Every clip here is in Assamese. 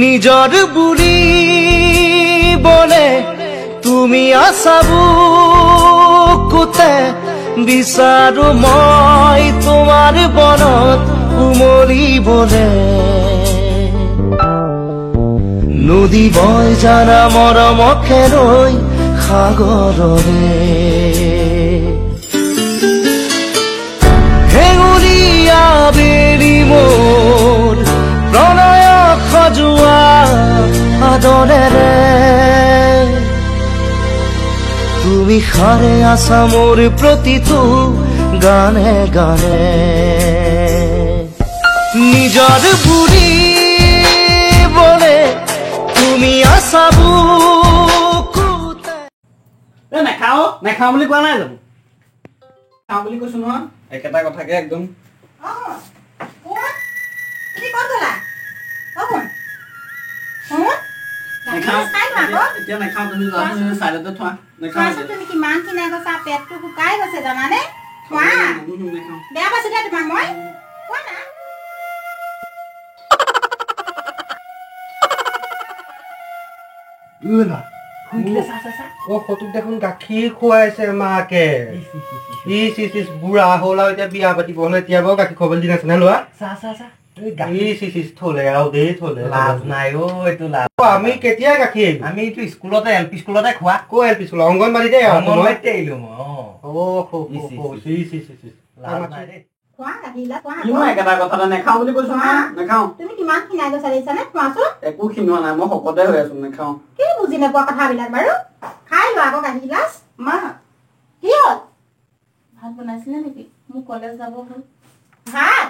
নিজৰ বুলি বলে তুমি আছা বুকুতে, বিচাৰো মই তোমাৰ বনত উমলিবলে। নদী বয় জানা মৰমকে ৰৈ সাগৰৰে, হেঙুলীয়া বেলি মোৰ প্ৰণয় সজোৱা আদৰেৰে। তুমি সাৰে আছা মোৰ প্ৰতিটো গানে গানে, নিজৰ বুলি বলে তুমি আছা বুকুতে। নাখাও নাখাওঁ বুলি কোৱা নাই জানো? খাওঁ বুলি কৈছো নহয়, একেটা কথাকে একদম। এতিয়া নাখাওঁ, তুমি চাইডতে থোৱা। তুমি কিমান কিনা গৈছা, পেটটো শুকাই গৈছে জানানে? খোৱা, বেয়া পাইছো দে তোমাক মই। কোৱা না। অ, সটোক দেখোন গাখীৰ খুৱাইছে মাকে। ইচ ইচ ইচ, বুঢ়া হ'ল আৰু এতিয়া বিয়া পাতিব হ'লে এতিয়া বাৰু গাখীৰ খুৱাবলৈ দিন আছে নে লোৱা? ইচ ইচ ইচ, থলে আৰু দেই, থলে। লাজ নাই অ, এইটো লাজ। আমি কেতিয়া গাখীৰ এৰিলো? আমি এইটো স্কুলতে, এল পি স্কুলতে খোৱা। ক এল পি স্কুল? অংগনবাড়ীতে। অংগনবাড়ীতে এৰিলো মই। অ, ইচ ইচ ইচ, লাজ নাই দেই। খোৱা গাখীৰ, খোৱা। কিনো একেটা কথাতে নাখাওঁ বুলি কৈছো নহয়, নাখাওঁ। তুমি কিমান ক্ষীণাই গৈছা দেখিছানে? খোৱাচোন। একো ক্ষীণোৱা নাই, মই শকতে হৈ আছো, নাখাওঁ। কি বুজি নোপোৱা কথাবিলাক বাৰু। খাই লোৱা আকৌ গাখীৰ গিলাচ। মা, কি হ'ল? ভাত বনাইছিলে নেকি? মোৰ কলেজ যাব হ'ল। ভাত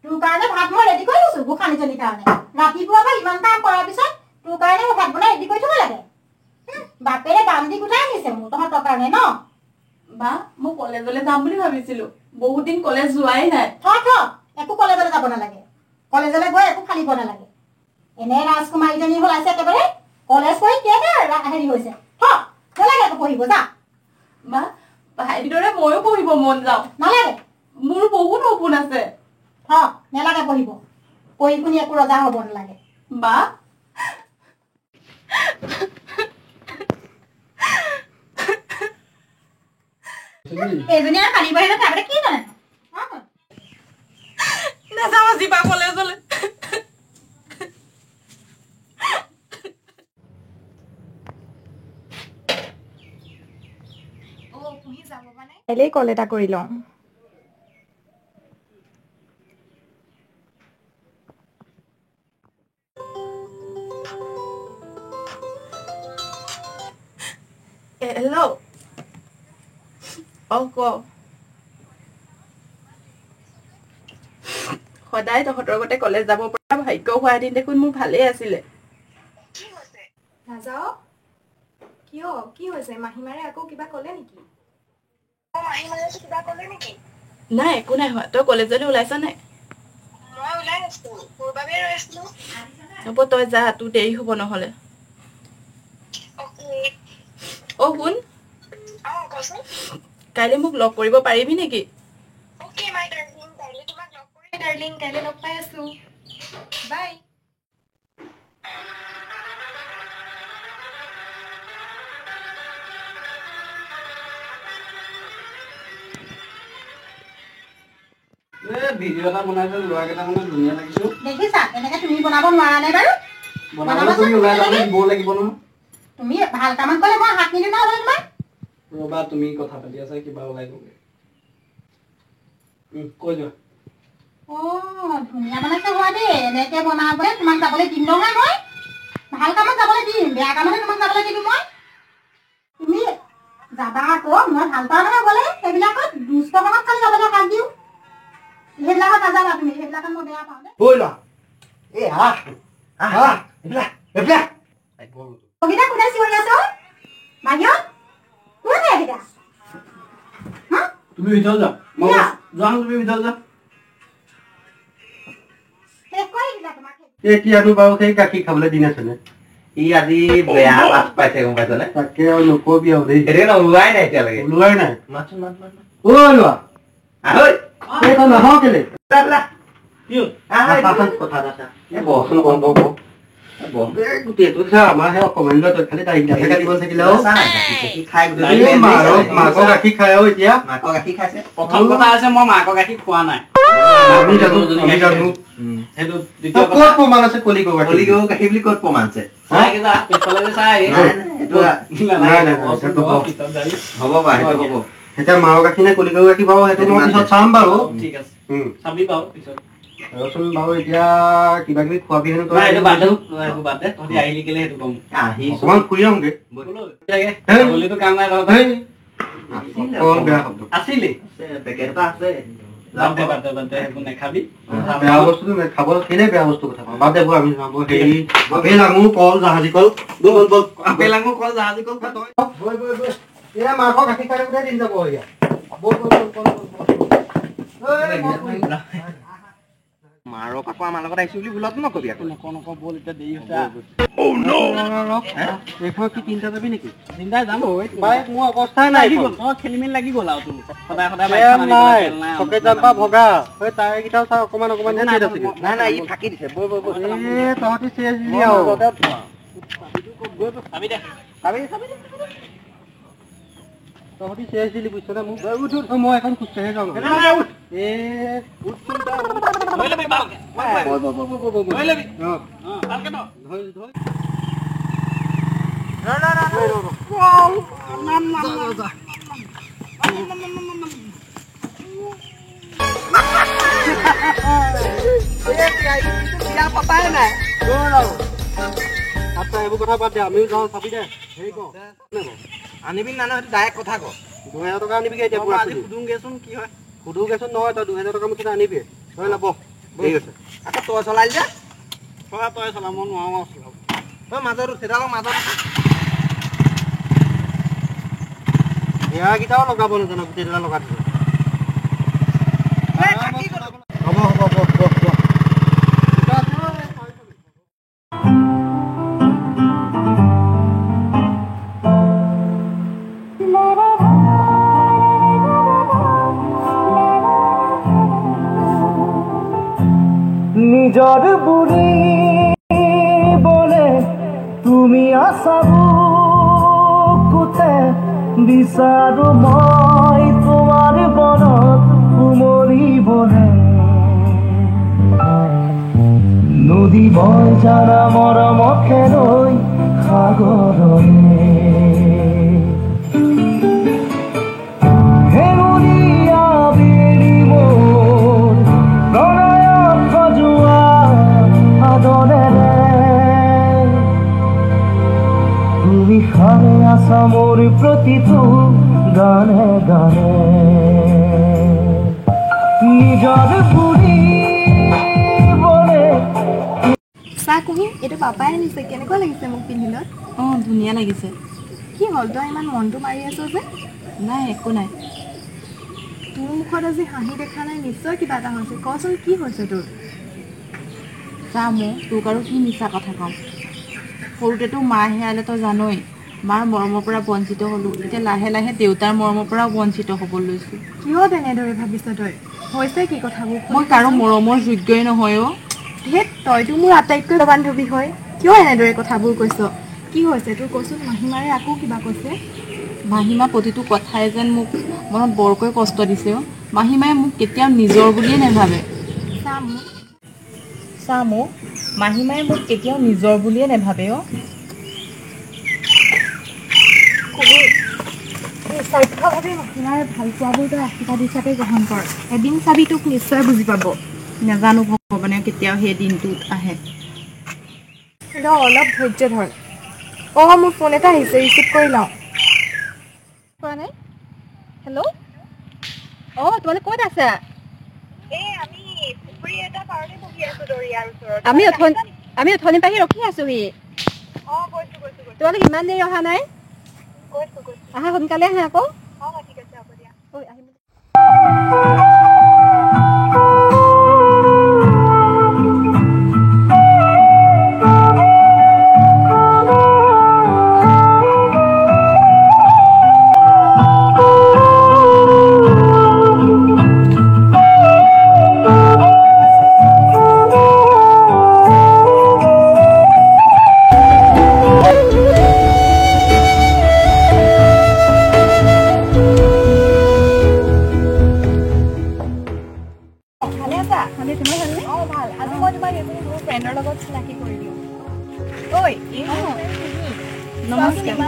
তোৰ কাৰণে ভাত মই ৰেডি কৰি থৈছো, গোসানীজনীৰ কাৰণে। ৰাতিপুৱা পৰা ইমান কাম কৰাৰ পিছত তোৰ কাৰণে মই ভাত বনাই ৰেডি কৰি থব লাগে? বাপেৰে দাম দি গোটাই আনিছে মোৰ তহঁতৰ কাৰণে ন। বা, মই কলেজলৈ যাম বুলি ভাবিছিলো, বহুত দিন কলেজ যোৱাই নাই। থ থ, একো কলেজলৈ যাব নালাগে, কলেজলৈ গৈ একো ফালিব নালাগে। এনে ৰাজকুমাৰীজনী হ'ল আছে একেবাৰে, কলেজ পঢ়ি কেনে হেৰি হৈছে। থ, নালাগে একো পঢ়িব, যা। বা, ভাইটিৰ দৰে ময়ো পঢ়িব মন যাওঁ। নালাগে। মোৰ বহুত সপোন আছে। থ, নালাগে পঢ়িব, পঢ়ি শুনি একো ৰজা হ'ব নালাগে। বা, এইজনী আৰু কালি বাহিৰত থাকোতে কি জানে? নাযাওঁ আজি বা কলেজলৈ। কাইলেই কল এটা কৰি লওঁ। হেল্ল'। অ, ক। সদায় তহঁতৰ গতে কলেজ যাব পৰা ভাগ্য হোৱা এদিন দেখোন মোৰ ভালেই আছিলে। নাযাও কিয়? কি হৈছে? মাহীমাৰে আকৌ কিবা ক'লে নেকি? নাই, একো নাই হোৱা। তই কলেজলৈ ওলাইছ নাই? হ'ব, তই যা, তোৰ দেৰি হ'ব নহ'লে। অ শুন, কাইলৈ মোক লগ কৰিব পাৰিবি নেকি? ডাৰ্লিং, কাইলৈ লগ পাই আছো, বাই। ভিডিঅ' এটা বনাইছে ল'ৰাকেইটা, মানে ধুনীয়া লাগিছো। দেখিছা, এনেকে তুমি বনাব নোৱাৰা নাই বাৰু? বনাবলৈ তুমি ওলাই যাব দিবও লাগিব নহয়। তুমি ভাল কামত ক'লে মই হাত নিদিওঁ নহয় তোমাক। ৰ'বা, তুমি কথা পাতি আছা, কিবা ওলাই গ'লগে। কৈ যোৱা। অ, ধুনীয়া বনাইছে হোৱা দেই। এনেকে বনাবলৈ তোমাক যাবলৈ দিম নহয় মই। ভাল কামত যাবলৈ দিম, বেয়া কামতহে তোমাক যাবলৈ দিম মই? তুমি যাবা আকৌ, মই ভাল পাওঁ নহয় গ'লে সেইবিলাকত। দুষ্ট কামত খালি যাবলৈ হাক দিওঁ, সেইবিলাকত নাযাবা তুমি, সেইবিলাকত মই বেয়া পাওঁ দেই। ঐ ল'ৰা, এই আহ আহ, এইবিলাক এইবিলাক। কবিতা, কোনে চিঞৰি আছে ঐ বাহিৰত? কোন এইকেইটা? তুমি ভিতৰত যোৱা, মই যোৱা, তুমি ভিতৰত যোৱা। শেষ কৰি দিলা তোমাক। এতিয়ানো বাৰু সেই গাখীৰ খাবলৈ দিন আছেনে? ই আজি বেয়া লাজ পাইছে, গম পাইছ নে? তাকে আৰু নকবি আৰু দেই। এতিয়া ওলোৱাই নাই এতিয়ালৈকে। ওলোৱাই নাই। মাতচোন, মাত মাত। ঐ লোৱা, আহৈ, এই তই নাহ কেলে? কথা এটা বহচোন, বহ বহ বহ। গোটেইটো আমাৰ সেই অকণমানি তই খালি দাড়ি কাটিব থাকিলে মাকৰ গাখীৰ খাই। আৰু এতিয়া মাকৰ গাখীৰ খাইছে। প্ৰথম কথা আছে, মই মাকৰ গাখীৰ খোৱা নাই। আমি জানো, আমি জানো। সেইটো ক'ত প্ৰমাণ আছে? কলি গৰু কলি গৰু গাখীৰ বুলি ক'ত প্ৰমাণ আছে? হ'ব বাৰু, সেইটো হ'ব। এতিয়া মাকৰ গাখীৰ নে কলি গৰু গাখীৰ বাৰু সেইটো মই পিছত চাম বাৰু। ঠিক আছে, চাবি বাৰু পিছত। ৰচোন বাৰু, এতিয়া কিবা কিবি খোৱাবি হেনো তই। অকণমান ফুৰি আহোঁগে। বেয়া শব্দ আছিলে, পেকেট এটা আছে। বেয়া বস্তুটো খাব কেলে? বেয়া বস্তু কথা বাদ দে। আমি যাম হেৰি, আপেল, আঙুৰ, কল, জাহাজী কল। বল বল বল, আপেল, আঙুৰ, কল, জাহাজী কল। বৈ বৈ বৈ, এয়া মাকৰ গাখীৰ খাই থাকোঁতে দিন যাব। এয়া বল বল বল বল বল। মাৰক আকৌ আমাৰ লগত আহিছো বুলি ভুলত নকবি আকৌ। নকওঁ নকওঁ, বল, এতিয়া দেৰি হৈছে। এইখন কি তিনিটা যাবি নেকি? তিনিটাই যাম। বাইক মোৰ অৱস্থাই নাই, খেলি মেলি লাগি গ'ল আৰু তোৰ সদায় সদায় নাই। চকেট জাম্পা ভগা সেই টায়াৰকেইটাও চা, অকণমান অকণমানহে চেট আছে। নাই নাই, ই ফাঁকি দিছে। বৈ বৈ বৈ। এ তহঁতি চেচ দিলি আৰু। চাবি দে, চাবি চাবি, তহঁতি চেচ দিলি, বুজিছ নে মোক? মই এখন খোজকাঢ়ি যাওঁ। এ আচ্ছা, এইবোৰ কথা বাদ দে, আমিও যাওঁ। চাবি দে, হেৰি ক, আনিবি নানো সেইটো ডাইৰেক্ট কথা ক। 2000 টকা আনিবিগে এতিয়া পুৰা। সুধোংগেচোন কি হয়। সুধোগেচোন নহয়, তই 2000 টকা মুঠতে আনিবি। তই ল'ব ঠিক আছে। আকৌ তই চলাই যে, চলা, তই চলা, মই নোৱাৰো আৰু চলাব। তই মাজত উঠ, মাজত। সেয়াকেইটাও লগাব নাজানো, গোটেইকেইটা লগাই থৈছে। হ'ব হ'ব, হ'ব হ'ব। নিজৰ বুলিবলে তুমি আছা বুকুতে, বিচাৰো মই তোমাৰ বনত উমৰিবলে। নদী বয় জানা মৰমকে লৈ সাগৰলে। হেঙুলীয়া বেলি মোৰ প্ৰণয়ত সজোৱা আদৰেৰে, তুমি সাৰে আছা মোৰ প্ৰতিটো গানে গানে। নিজৰ বুলিবলে। চাহ কুহি, এইটো পাপাই আনিছে। কেনেকুৱা লাগিছে মোক পিন্ধিলত? অঁ, ধুনীয়া লাগিছে। কি হ'ল, তই ইমান মনটো মাৰি আছ যে? নাই, একো নাই। তোৰ মুখত আজি হাঁহি দেখা নাই, নিশ্চয় কিবা এটা হৈছে। কচোন, কি হৈছে তোৰ? চা মোক, তোক আৰু কি মিছা কথা ক'ম? সৰুতেতো মা হেৰালে, তই জানই, মাৰ মৰমৰ পৰা বঞ্চিত হ'লোঁ। এতিয়া লাহে লাহে দেউতাৰ মৰমৰ পৰাও বঞ্চিত হ'ব লৈছোঁ। কিয় তেনেদৰে ভাবিছ তই? হৈছে কি কথাবোৰ? মই কাৰো মৰমৰ যোগ্যই নহয় অ'। ধেত, তইতো মোৰ আটাইতকৈ বান্ধৱী হয়, কিয় এনেদৰে কথাবোৰ কৈছ? কি হৈছে তোৰ কচোন? মাহীমাৰে আকৌ কিবা কৈছে? মাহীমা প্ৰতিটো কথাই যেন মোক মনত বৰকৈ কষ্ট দিছে অ'। মাহীমায়ে মোক কেতিয়াও নিজৰ বুলিয়ে নাভাবে। চা মোক, চা মোক, মাহীমায়ে মোক কেতিয়াও নিজৰ বুলিয়ে নাভাবে অ'। নিস্বাৰ্থভাৱে মাহীমাৰে ভাল পোৱাবোৰ তই আশীৰ্বাদ হিচাপে গ্ৰহণ কৰ। এদিন চাবি, তোক নিশ্চয় বুজি পাব। নাজানো ভগৱানে কেতিয়াও সেই দিনটোত আহে। ৰ, অলপ ধৈৰ্য ধৰ। অঁ, মোৰ ফোন এটা আহিছে, ৰিচিভ কৰি লওঁ। কোৱা নাই। হেল্ল', অঁ, তোমালোক ক'ত আছা? আমি অথনি পাহি ৰখি আছোহি, তোমালোক ইমান দেৰি অহা নাই। আহা, সোনকালে আহা আকৌ। ঐ, আহিম।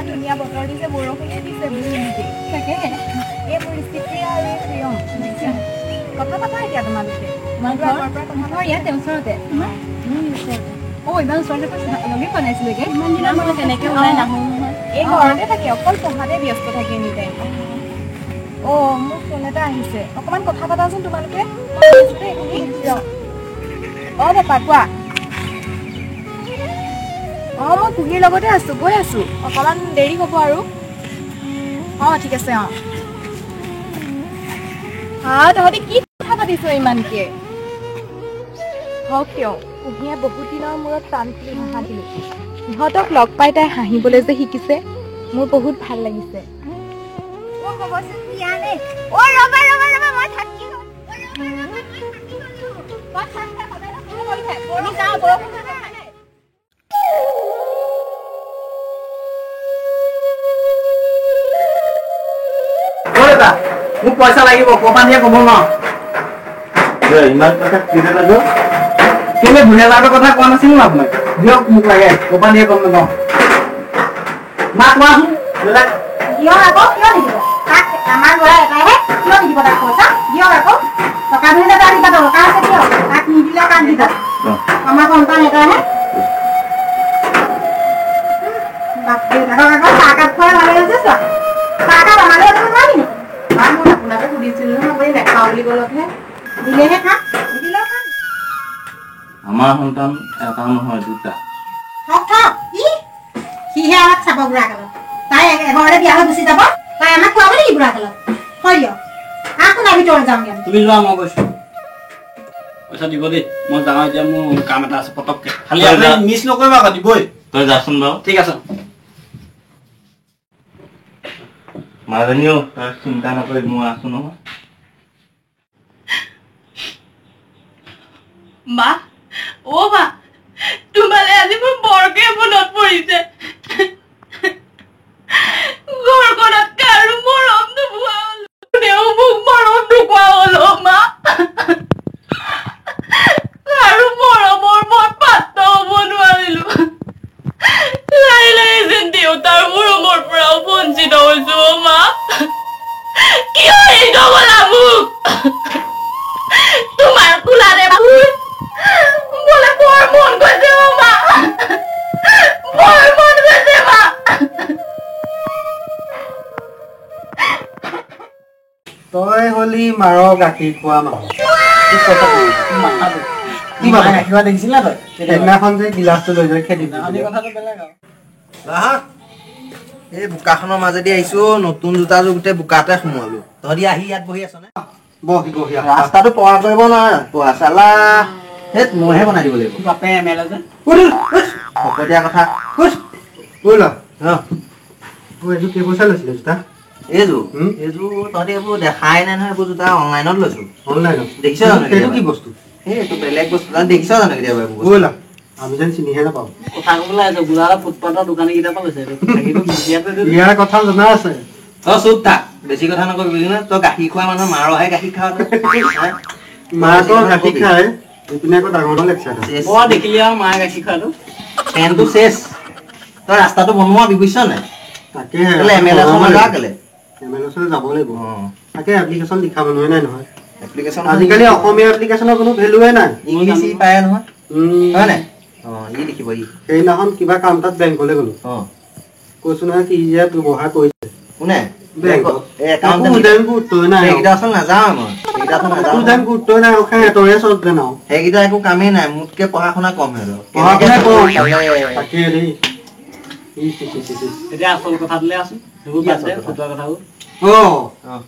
ধুনীয়া বতৰ দিছে, বৰষুণে দিছে বুজিলি। তাকেহে এই মোৰ ঋষিপ্ৰিয়া আৰু এই প্ৰিয়ম। কথা পাতা এতিয়া তোমালোকে। তোমাৰ পৰা কথা ইয়াতে ওচৰতে। তোমাৰ অ' ইমান ওচৰতে লগেই পোৱা নাছিলোগে। ইমান দিনৰ মই তেনেকৈ ওলাই নাহোঁ নহয়। এই ঘৰতে থাকে, অকল পঢ়াতে ব্যস্ত থাকে এনি টাইম। অ' মোৰ ফোন এটা আহিছে, অকণমান কথা পাতাচোন তোমালোকে। অ' পাপা কোৱা। অ' মই কুহিৰ লগতে আছোঁ, গৈ আছোঁ, অকণমান দেৰি হ'ব আৰু। অ' ঠিক আছে। অ' হা, তহঁতি কি কথা পাতিছ ইমানকে? হওক তেওঁ কুহিয়ে বহুত দিনৰ মূৰত প্ৰাণ খুলি হাঁহা দিলোঁ। ইহঁতক লগ পাই তাই হাঁহিবলৈ যে শিকিছে, মোৰ বহুত ভাল লাগিছে। মোক পইচা লাগিব, ক'ৰপৰা দিয়ে ক'ব নোৱাৰো। ইমান পইচা কেলে লাগে? কেলে 2000 কথা কোৱা নাছিলো আপোনাক? দিয়ক মোক লাগে, ক'ৰপৰা দিয়ে গম নাপাওঁ। মা কোৱাচোন দেউতাক। দিয়ক আকৌ, কিয় নিদিব? তাক আমাৰ ল'ৰা এটাইহে, কিয় নিদিব তাক পইচা? দিয়ক আকৌ, টকা 2000 কিবা দৰকাৰ আছে দিয়ক। তাক নিদিলে কাক দিব? আমাৰ সন্তান এটাইহে। বাপ দেউতাকক আকৌ চাহকাপ খোৱাই ভালে হৈছে। চোৱা, চাহকাপ আমালৈ দিব নোৱাৰি নেকি? মই আপোনাকে সুধিছিলো নহয়, আপুনি নাখাওঁ বুলি ক'লতহে। দিলেহে খাম, নিদিলেও খাম। আমাৰ সন্তান এটা নহয় দুটা। থক থক, ই সিহে আমাক চাব বুঢ়া কালত। তাই এঘৰতে বিয়া হৈ গুচি যাব, তাই আমাক খুৱাব নেকি বুঢ়া কালত? হয় দিয়ক, আহকোন আমি ভিতৰত যাওঁগে। তুমি যোৱা, মই গৈছো। পইচা দিব দেই, মই যাওঁ এতিয়া, মোৰ কাম এটা আছে পটককে। খালি আপুনি মিছ নকৰিব আকৌ, দিবই। তই যাচোন বাৰু। ঠিক আছে। মাজনীও তই চিন্তা নকৰিবি, মই আছো নহয়। মা, অ' মা, তোমালে আজি মোৰ বৰকে মনত পৰিছে। ঘৰখনত কাৰো মৰম নোপোৱা হলো, কোনেও মোক মৰম নোপোৱা হলো মা। কাৰো মৰমৰ মই পাত্ৰ হ'ব নোৱাৰিলো। লাহে লাহে যেন দেউতাৰ মৰমৰ পৰাও বঞ্চিত হৈছো মা। কিয় এৰি নগলা মোক? তোমাৰ কোলাতে বোলে বৰ মন গৈছে অ মা, বৰ মন গৈছে মা। তই হলি মাৰ গাখীৰ খোৱা মানুহ। সেইদিনাখন যে গিলাচটো লৈ যায় খেদি। এই বোকাখনৰ মাজেদি আহিছো, নতুন জোতাযোৰ গোটেই বোকাতে সোমোৱালো। তহঁতি আহি ইয়াত বহি আছ নে? বহি বহি ৰাস্তাটো পাৰ কৰিব নোৱাৰা পোৱা চালা। সেই মইহে বনাই দিব লাগিব। বাপে এম এল এ যে ফকতীয়া কথা। এইযোৰ কেই পইচা লৈছিলে জোতা? এইযোৰ এইযোৰ তহঁতি এইবোৰ দেখাই নাই নহয়। এইবোৰ জোতা অনলাইনত লৈছো। অনলাইনত দেখিছ জানো? সেইটো কি বস্তু? এই এইটো বেলেগ বস্তু। দেখিছ জানো কেতিয়াবা এইবোৰ? আমি যেন চিনিহে নাপাওঁ। কথা ক'বলৈ আহিছ, গোলাঘাট ফুটপাথৰ দোকানীকেইটাৰ পৰা লৈছে। ইয়াৰ কথা জনা আছে। তই চুপ থাক, বেছি কথা নকবি বুজিলি নে? তই গাখীৰ খোৱা মানুহ, মাৰহে গাখীৰ খাৱ। মাকৰ গাখীৰ খায়, এইপিনে আকৌ ডাঙৰ লেকচাৰ। বৰ দেখিলি আৰু মায়ে গাখীৰ খোৱাটো। পেনটো চেচ। তই ৰাস্তাটো বনোৱাবি বুজিছ নাই? তাকেহে এম এল এ যা কেলে? এম এল ওচৰলৈ যাব লাগিব। তাকে এপ্লিকেশ্যন লিখা মানুহে নাই নহয়। এপ্লিকেশ্যন আজিকালি অসমীয়া এপ্লিকেশ্যনৰ কোনো ভেলুৱে নাই। ইংলিছ ই পায় নহয়, হয় নাই? অ ই লিখিব ই। সেইদিনাখন কিবা কাম তাত বেংকলৈ গ'লো। কৈছো নহয় কি যে ব্যৱহাৰ কৰিছে। কোনে? বেংকত। সেইকেইটা একো কামেই নাই, মোতকে পঢ়া শুনা কম সিহঁতৰ। এতিয়া আচল কথাটোলৈ আছো। কথাবোৰ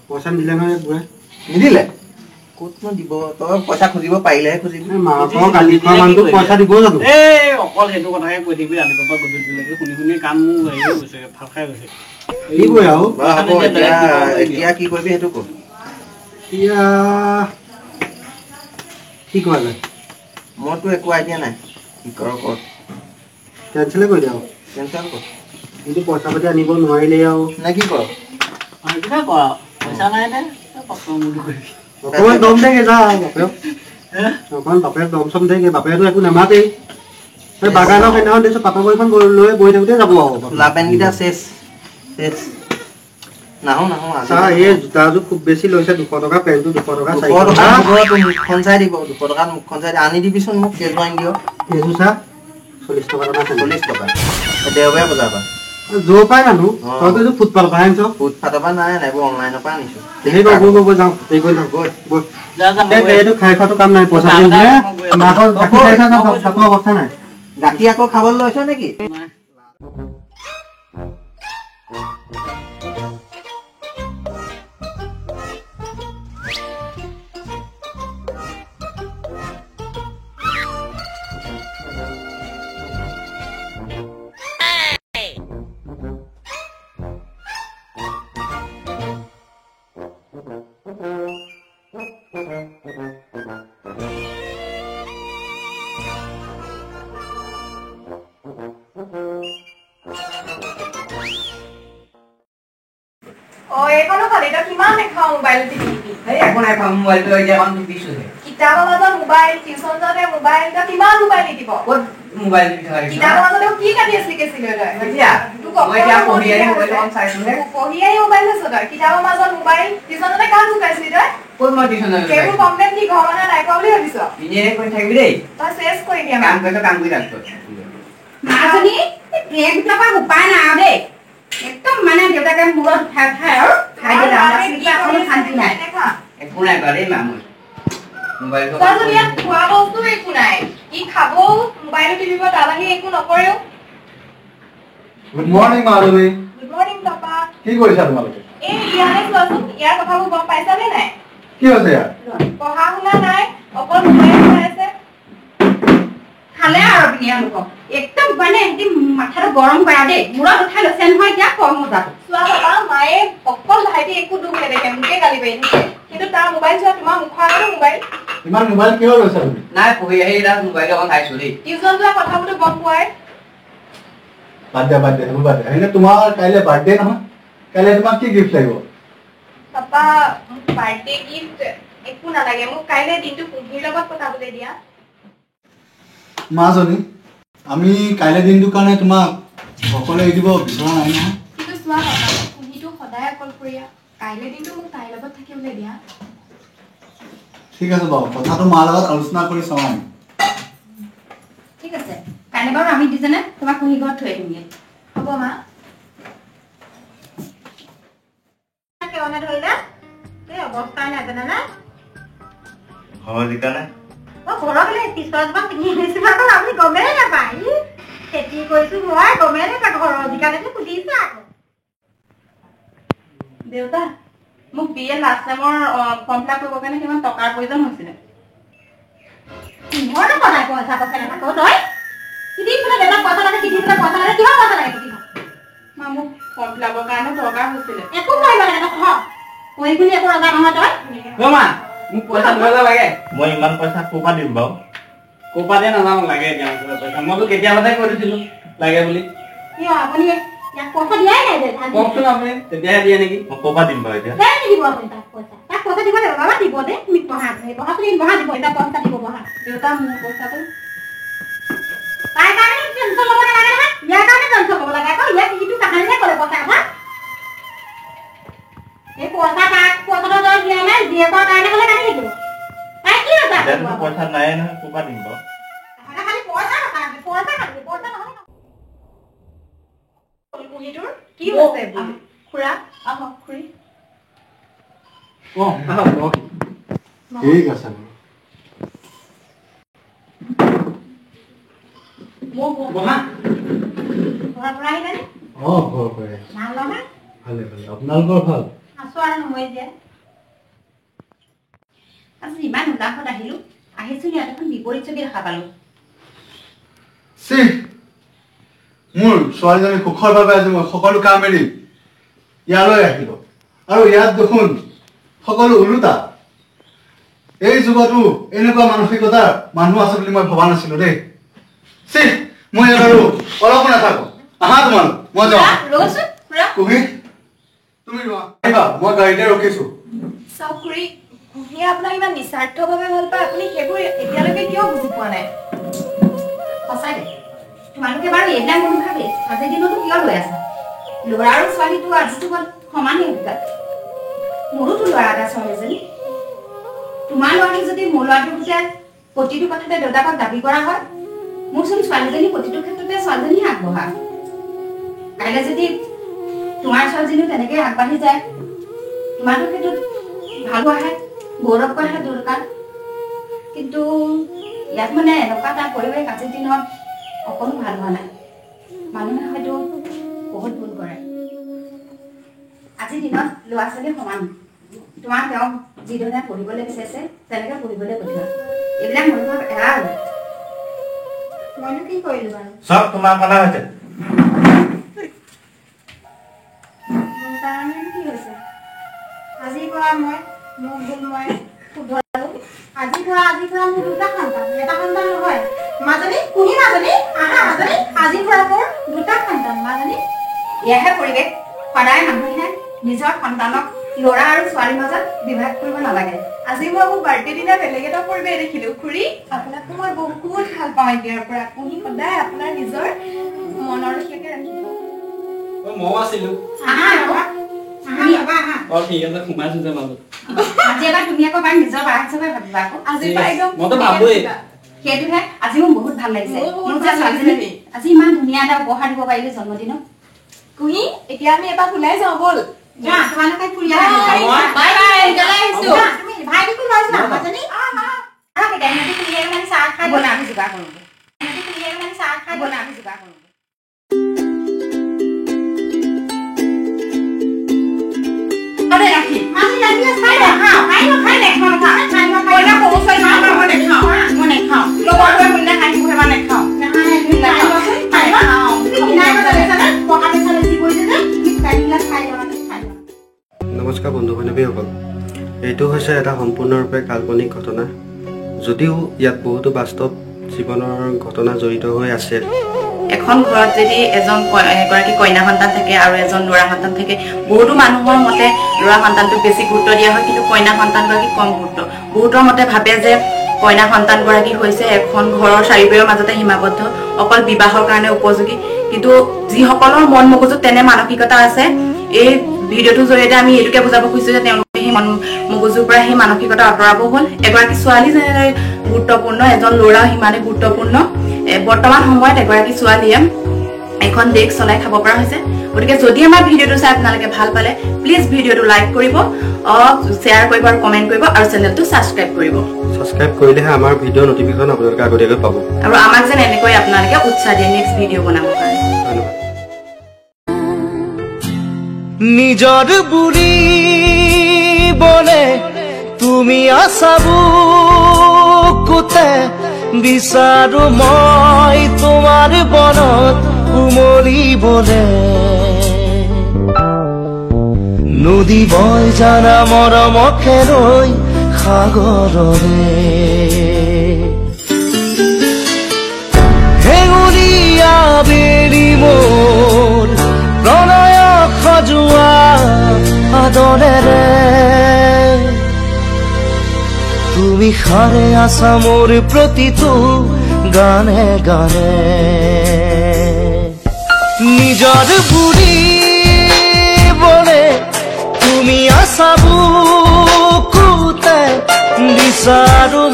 পইচা নিদিলে নহয় বুঢ়াই। নিদিলে ক'তনো দিব? তই পইচা খুজিব পাৰিলেহে খুজিবি। মাকৰ গালি খোৱা মানুহটোক পইচা দিব জানো? এই অকল সেইটো কথাকে কৈ থাকিবি ৰাতিপুৱাৰ পৰা গধূলিলৈকে শুনি শুনি কাম মোৰ হেৰি হৈ গৈছে, ফাল খাই গৈছে। দিবই আৰু। এতিয়া কি কৰিবি সেইটো ক। এতিয়া কি কৰা যায়? মইতো একো আইডিয়া নাই। কি কৰ কৰ। কেঞ্চেলে কৰি দে আৰু। কেঞ্চেল কৰ। কিন্তু পইচা পাতি আনিব নোৱাৰিলেই আৰু। নে কি কৰ? সেইটোকে কৰ আৰু। পইচা নাই দে, কৰিবি। অকণমান দম দেগে যা বাপেক। অকণমান বাপেক দম চম দেগে। বাপেকতো একো নামাতেই। বাগানৰ সেইদিনাখন দেখিছো পাতৰ বহীখন লৈ বহি থাকোঁতে যাব আৰু। চোলা পেণ্টকেইটা চেচ। শেষ নাহো নাহো। এই জোতাযোৰ খুব বেছি লৈছে 200 টকা, পেণ্টটো 200 টকা, 200 টকা। মুখখন চাই দিব, 200 টকাত মুখখন চাই আনি দিবিচোন মোক। কেইযোৰ আনি দিয়? এইযোৰ চা 40 টকা, 40 টকা। দেওবাৰে বজাৰ পৰা য'ৰ পৰাই আনো। তইতো এইযোৰ ফুটপাথৰ পৰা আনিছ? ফুটপাথৰ পৰা নাই, এইবোৰ অনলাইনৰ পৰা আনিছো। গৈ যাওঁ, দেৰি কৰি যাওঁ, গৈ গৈ। এইটো খাই খোৱাটো কাম নাই, পইচা মাকৰ গাখীৰ খাই খাই অৱস্থা নাই। গাখীৰ আকৌ খাবলৈ লৈছ নেকি? উপায় নাই আৰু দেই, একদম মানে দেউতাকে মূৰত উঠাই উঠাই আৰু খাই দিলে শান্তি নাই। একো নাই কৰা দেই মা, মই খোৱা বস্তু একো নাই, কি খাব মোবাইলো টিপিব, তাৰ বাহিৰে একো নকৰেও। Good morning Madhavi. Good morning papa. কি কৰিছা তোমালোকে? এই ইয়াৰে চোৱাচোন, ইয়াৰ কথাবোৰ গম পাইছানে নাই? কি হৈছে ইয়াৰ? পঢ়া শুনা নাই, অকল মোবাইল চাই আছে। খালে আৰু এওঁলোকক একদম মানে এহঁতি মাথাটো গৰম কৰা দেই, মূৰত উঠাই লৈছে নহয় এতিয়া কম মজাটো। চোৱা বাবা, মায়ে অকল ভাইটি একো দুখ নেদেখে, মোকে গালি পাৰি থাকে, কিন্তু তাৰ মোবাইল চোৱা, তোমাৰ মুখৰ আগতে মোবাইল। ইমান মোবাইল কিয় লৈছা তুমি? নাই পঢ়ি আহি মোবাইলটো অকণ চাইছো দেই। টিউচন যোৱা কথাবোৰতো গম পোৱাই। বাদ দিয়া, বাদ দিয়া, সেইবোৰ বাদ দিয়া। সেইদিনা তোমাৰ কাইলৈ বাৰ্থডে নহয়, কাইলৈ তোমাক কি গিফ্ট লাগিব? পাপা, মোক বাৰ্থডে গিফ্ট একো নালাগে, মোক কাইলৈ দিনটো কুঁহিৰ লগত কটাবলৈ দিয়া। মাজনী, আমি কাইলৈ দিনটোৰ কাৰণে তোমাক অকলে এৰি দিব বিচৰা নাই নহয়। কিন্তু চোৱা পাপা, কুঁহিটো সদায় অকলশৰীয়া, কাইলৈ দিনটো মোক তাইৰ লগত থাকিবলৈ দিয়া। ঠিক আছে বাৰু, কথাটো মাৰ লগত আলোচনা কৰি চাওঁ আমি। ঠিক আছে, কাইলৈ বাৰু আমি দুজনে তোমাক কুঁহি ঘৰত থৈ আহিমগৈ। হ'ব মা। কেৱনে ধৰিলে এই অৱস্থাই নাই জানানে? ঘৰৰ জিকা নাই? মই ঘৰৰ বোলে পিছৰ জোপা ছিঙি আনিছিলো আকৌ, আপুনি গমেই নাপায়। খেতি কৰিছো মই, গমেই নাপায় ঘৰৰ জিকালৈকে সুধিছে আকৌ। দেউতা, মোক বি এ লাষ্ট চেমৰ ফৰ্ম ফিল আপ কৰিবৰ কাৰণে কিমান টকাৰ প্ৰয়োজন হৈছিলে। কিহৰনো সদায় পইচা পইচা নাথাকো তই? কিদি বোলে দেউতাক পইচা লাগে, কিদি বোলে পইচা লাগে, কিহৰ পইচা লাগে সুধিব? মা, মোক ফৰ্ম ফিল আপৰ কাৰণে দৰকাৰ হৈছিলে। একো কৰিব লাগে নকহ, কৰি বুলি একো ৰজা নহয় তই। মা, মোক পইচা 2000 লাগে। মই ইমান পইচা ক'ৰ পৰা দিম বাৰু? ক'ৰ পৰা দিয়ে নাজানো, লাগে এতিয়া পইচা। মইতো কেতিয়াবাতে কৈ দিছিলো লাগে বুলি। কিয় আপুনি ইয়াক পইচা দিয়াই নাই যে? কওকচোন আপুনি, তেতিয়াহে দিয়ে নেকি? মই ক'ৰ পৰা দিম বাৰু এতিয়া? নিদিব আপুনি তাক পইচা, তাক পইচা দিব লাগিব। বাবা দিব দে, তুমি পঢ়া, পঢ়া তুমি বহা দিব, এতিয়া পইচা দিব বহা। দেউতা, মোৰ পইচাটো তাইৰ কাৰণে টেনচন ল'ব নালাগে নহয়, ইয়াৰ কাৰণে টেনচন ল'ব লাগে আকৌ। ইয়াক যিটো কাহানিহে ক'লে পইচা কথা, এই পইচা তাক পইচাটো তই দিয়া নাই, জীয়েকৰ কাৰণে হ'লে কান্দি থাকিব। তাই কি ৰজা? পইচা নাই নহয়, ক'ৰ পৰা দিম বাৰু? খালি পইচা কথা, পইচা খালি পইচা নহয়। কুঁহিটোৰ কি হৈছে খুৰা? আহক খুৰী। ঠিক আছে। ভালে ভালে, আপোনালোকৰ ভাল? আছো আৰু নহয় যে। আজি ইমান উল্লাসত আহিলো, আহিছো ইয়াত এখন বিপৰীত ছবি দেখা পালো। মোৰ ছোৱালীজনী সুখৰ বাবে আজি মই সকলো কাম এৰি ইয়ালৈ আহিলো, আৰু ইয়াত দেখোন সকলো ওলোটা। এই যুগতো এনেকুৱা মানসিকতাৰ মানুহ আছে বুলি মই ভবা নাছিলো দেই। মই ইয়াত আৰু অলপো নাথাকো। আহা তোমালোক, মই যাওঁ। কুহি, তুমি ৰোৱা, আহিবা, মই গাড়ীতে ৰখিছো। চাওক খুৰী, কুহিয়ে আপোনাক ইমান নিস্বাৰ্থভাৱে ভাল পায়, আপুনি সেইবোৰ এতিয়ালৈকে কিয় বুজি পোৱা নাই? সঁচাকে তোমালোকে বাৰু এইবিলাক মনোভাৱে আজিৰ দিনতো কিয় লৈ আছা? ল'ৰা আৰু ছোৱালীটো আজিৰ যুগত সমানেই অধিকাৰ। মোৰোতো ল'ৰা এটা ছোৱালী এজনী। তোমাৰ ল'ৰাটো যদি মোৰ ল'ৰাটোৰ সৈতে প্ৰতিটো কথাতে দেউতাকক দাবী কৰা হয়, মোৰচোন ছোৱালীজনী প্ৰতিটো ক্ষেত্ৰতে ছোৱালীজনীহে আগবঢ়া। কাইলৈ যদি তোমাৰ ছোৱালীজনীও তেনেকৈ আগবাঢ়ি যায়, তোমাৰতো সেইটোত ভাল হোৱাহে, গৌৰৱ কৰাহে দৰকাৰ। কিন্তু ইয়াত মানে এনেকুৱা এটা পৰিৱেশ আজিৰ দিনত অকণো ভাল হোৱা নাই। মানুহে হয়তো বহুত ভুল কৰে। আজিৰ দিনত ল'ৰা ছোৱালী সমান। তোমাৰ তেওঁক যিধৰণে পঢ়িবলৈ বিচাৰিছে তেনেকৈ পঢ়িবলৈ পঠিওৱা। এইবিলাক মনোভাৱ এৰা আৰু। মইনো কি কৰিলো বাৰু? চব তোমাৰ কাৰণে হৈছে। মোৰ কাৰণেনো কি হৈছে? আজিৰ পৰা মই মোৰ ভুল মই শুধৰালো। আজিৰ পৰা মোৰ দুটা সন্তান, এটা সন্তান নহয়। মাজনী, কুঁহি মাজনী, আহা মাজনী, আজিৰ পৰা মোৰ দুটা সন্তান মাজনী। এয়াহে পৰিৱেশ। সদায় মানুহে নিজৰ সন্তানক ল'ৰা আৰু ছোৱালীৰ মাজত বিভাগ কৰিব নালাগে। আজি মই মোৰ বাৰ্থডে দিনা বেলেগ এটা পৰিৱেশ দেখিলো। খুৰী, আপোনাকো মই বহুত ভাল পাওঁ। এতিয়াৰ পৰা আপুনি সদায় আপোনাৰ নিজৰ মনৰ লেখীয়াকে ৰাখিব। ময়ো আছিলো। আহা আহা আহা। অ ঠিক আছে, সোমাইছো যে মাজত। আজি এবাৰ তুমি আকৌ বাৰ নিজৰ বাৰ হিচাপে ভাবিবা আকৌ। আজিৰ পৰা একদম মইতো ভাবোৱেই। সেইটোহে আজি মোৰ বহুত ভাল লাগিছে। মোৰ যে ছোৱালীজনী আজি ইমান ধুনীয়া এটা উপহাৰ দিব পাৰিলো জন্মদিনত। কুঁহি, এতিয়া আমি এপাক ওলাই যাওঁ ব'ল। যোৱা, তোমালোকে ফুৰি আহা। বাই বাই, সোনকালে আহিছো। তুমি ভাইটিকো লৈ যোৱা মাজনী। আহা কেতিয়া সিহঁতি ফুৰি আহি মানে চাহ খাই ব'লা আমি যোগাৰ কৰোঁ। সিহঁতি ফুৰি আহি মানে চাহ খাই ব'লা আমি যোগাৰ কৰোঁ। নমস্কাৰ বন্ধু বান্ধৱীসকল, এইটো হৈছে এটা সম্পূৰ্ণৰূপে কাল্পনিক ঘটনা, যদিও ইয়াত বহুতো বাস্তৱ জীৱনৰ ঘটনা জড়িত হৈ আছে। এখন ঘৰত যদি এগৰাকী কন্যা সন্তান থাকে আৰু এজন ল'ৰা সন্তান থাকে, বহুতো মানুহৰ মতে ল'ৰা সন্তানটোক বেছি গুৰুত্ব দিয়া হয়, কিন্তু কন্যা সন্তানগৰাকীক কম গুৰুত্ব। বহুতৰ মতে ভাবে যে কন্যা সন্তানগৰাকী হৈছে এখন ঘৰৰ চাৰিবেৰৰ মাজতে সীমাবদ্ধ, অকল বিবাহৰ কাৰণে উপযোগী। কিন্তু যিসকলৰ মন মগজুত তেনে মানসিকতা আছে, এই ভিডিঅ'টোৰ জৰিয়তে আমি এইটোকে বুজাব খুজিছো যে তেওঁলোকে সেই মন মগজুৰ পৰা সেই মানসিকতা আঁতৰাব হ'ল। এগৰাকী ছোৱালী যেনেদৰে গুৰুত্বপূৰ্ণ, এজন ল'ৰাও সিমানে গুৰুত্বপূৰ্ণ। বৰ্তমান সময়ত এগৰাকী ছোৱালীয়ে এখন দেশ চলাই খাব পৰা হৈছে। গতিকে যদি আমাৰ ভিডিঅ'টো চাই আপোনালোকে ভাল পালে, প্লিজ ভিডিঅ'টো লাইক কৰিব, শ্বেয়াৰ কৰিব আৰু কমেণ্ট কৰিব আৰু চেনেলটো ছাবস্ক্ৰাইব কৰিব। ছাবস্ক্ৰাইব কৰিলেহে আমাৰ ভিডিঅ' নটিফিকেশ্যন আপোনালোকে আগতীয়াকৈ পাব আৰু আমাক যেন এনেকৈ আপোনালোকে উৎসাহ দিয়ে নেক্সট ভিডিঅ' বনাবৰ কাৰণে। ধন্যবাদ। নিজৰ বুলি বলে তুমি আছা বুকুতে, বিচাৰো মই তোমাৰ বনত উমলিবলে। নদী বয় জানা মৰমকে ৰৈ সাগৰৰে, হেঙুলীয়া বেলি মোৰ প্ৰণয় সজোৱা আদৰেৰে। তুমি সাৰে আছা মোৰ প্ৰতিটো গানে গানে, নিজৰ বুলি বলে তুমি আছা বুকুতে, বিচাৰো